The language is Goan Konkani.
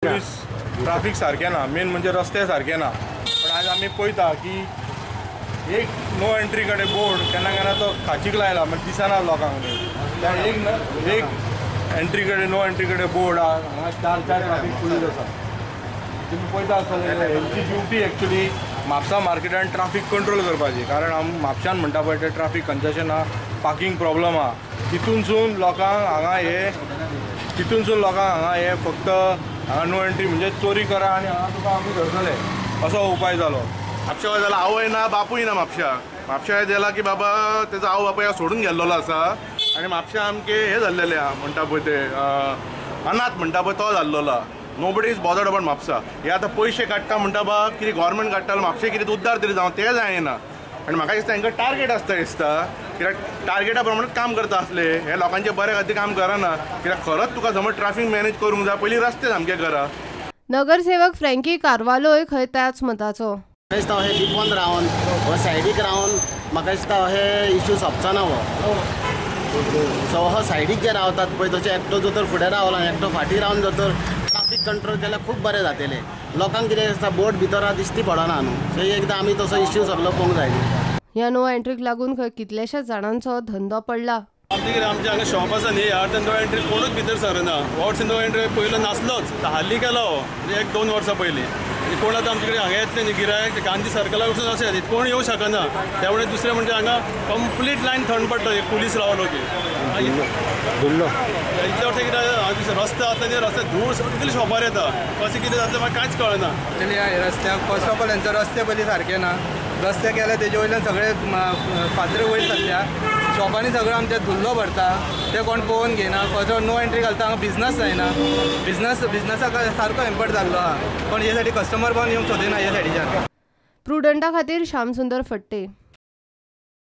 पुलीस ट्राफीक सारकें ना, मेन म्हणजे रस्ते सारके ना. पण आज आमी पळयता की एक नो एंट्री कडेन बोर्ड केन्ना केन्ना तो खाचीक लायला, म्हणजे दिसना लोकांक न्ही. त्या एक एंट्री कडेन नो एंट्री कडेन बोर्ड आहा, हांगा चार चार ट्राफीक पुलीस आसा. तुमी पळयता आसतले हेंची ड्युटी एक्चुली म्हापसा मार्केटान ट्राफीक कंट्रोल करपाची, कारण आम म्हापशान म्हणटा पळय ते ट्राफीक कंजेशन आहा, पार्किंग प्रॉब्लम आहा. तितूनसून लोकांक हांगा हे तितूनसून लोकांक हांगा हे फक्त हांगा नो एंट्री म्हणजे चोरी करा आनी हांगा तुका आमी धरतले असो उपाय जालो. म्हापशा जाल्यार आवय ना बापूय ना. म्हापशा म्हापशा जाला की बाबा तेजो आवय बापूय सोडून गेल्लो आसा आनी म्हापशा आमके हे जाल्लेले आहा म्हणटा पळय ते अनाथ म्हणटा पळय तो जाल्लो आहा. Nobody is bothered about Mapusa. हे आतां पयशे काडटा म्हणटा बा कितें गव्हर्मेंट काडटा म्हापशे कितें उद्दार तरी जावं तें जायना. आनी म्हाका दिसता हांकां टार्गेट आसता दिसता, कित्याक टार्गेटा प्रमाणे काम करता आसले, हे लोकांचे बऱ्या खातीर काम करना. कित्याक खरोच तुका समज ट्राफीक मॅनेज करूंक जाय पयलीं रस्ते सामके करा. नगरसेवक फ्रँकी कार्वालोय खंय त्याच मताचो. म्हाका दिसता हे लिपोन रावन हो सायडीक रावन म्हाका दिसता हे इश्यू सोंपचो ना. हो सो हो सायडीक जे रावतात पळय तशें एकटो जर तर फुडें रावला एकटो फाटीं रावन जर तर ट्राफीक कंट्रोल केल्यार खूब बरें जातलें. लोकांक कितें दिसता बोट भितर दिश्टी पडना न्हू, सो एकदां आमी तसो इश्यू सगलो पळोवंक जाय. ह्या नो एंट्रीक लागून खंय कितल्याशाच जाणांचो धंदो पडला. आमचे आमच्या हांगा शॉप आसा न्ही, ह्या नो एंट्री कोणूच भितर सरना. वॉट्स नो एंट्री पयलो नासलोच, हाली केलो म्हणजे 1-2 वर्सां पयलीं. आनी कोण आतां आमचे कडेन हांगा येतले न्ही गिरायक, गांधी सर्कला वचून अशें कोण येवंक शकना. त्यामुळे दुसरें म्हणजे हांगा कंप्लीट लायन थंड पडटा, एक पुलीस रावलो की इतले वर्सां कितें रस्ते आसता न्ही, रस्ते धूळ सगळी शॉपार येता, कशें कितें जातलें म्हाका कांयच कळना. एक्चुली रस्त्याक फर्स्ट ऑफ ऑल हेंचो रस्ते पयलीं सारके ना, रस्ते केले तेजे वयल्यान सगळे फातर वयर सरल्या, शॉपांनी सगळं आमच्या धुल्लो भरता, ते कोण पळोवन घेयना. खंयचो नो एंट्री घालता हांगा बिजनस जायना, बिजनसाक सारको हेम्पर जाल्लो आहा, पण हे सायडी कस्टमर पण येवंक सोदिना ह्या सायडीच्यान. प्रुडंटा खातीर श्यामसुंदर फट्टे.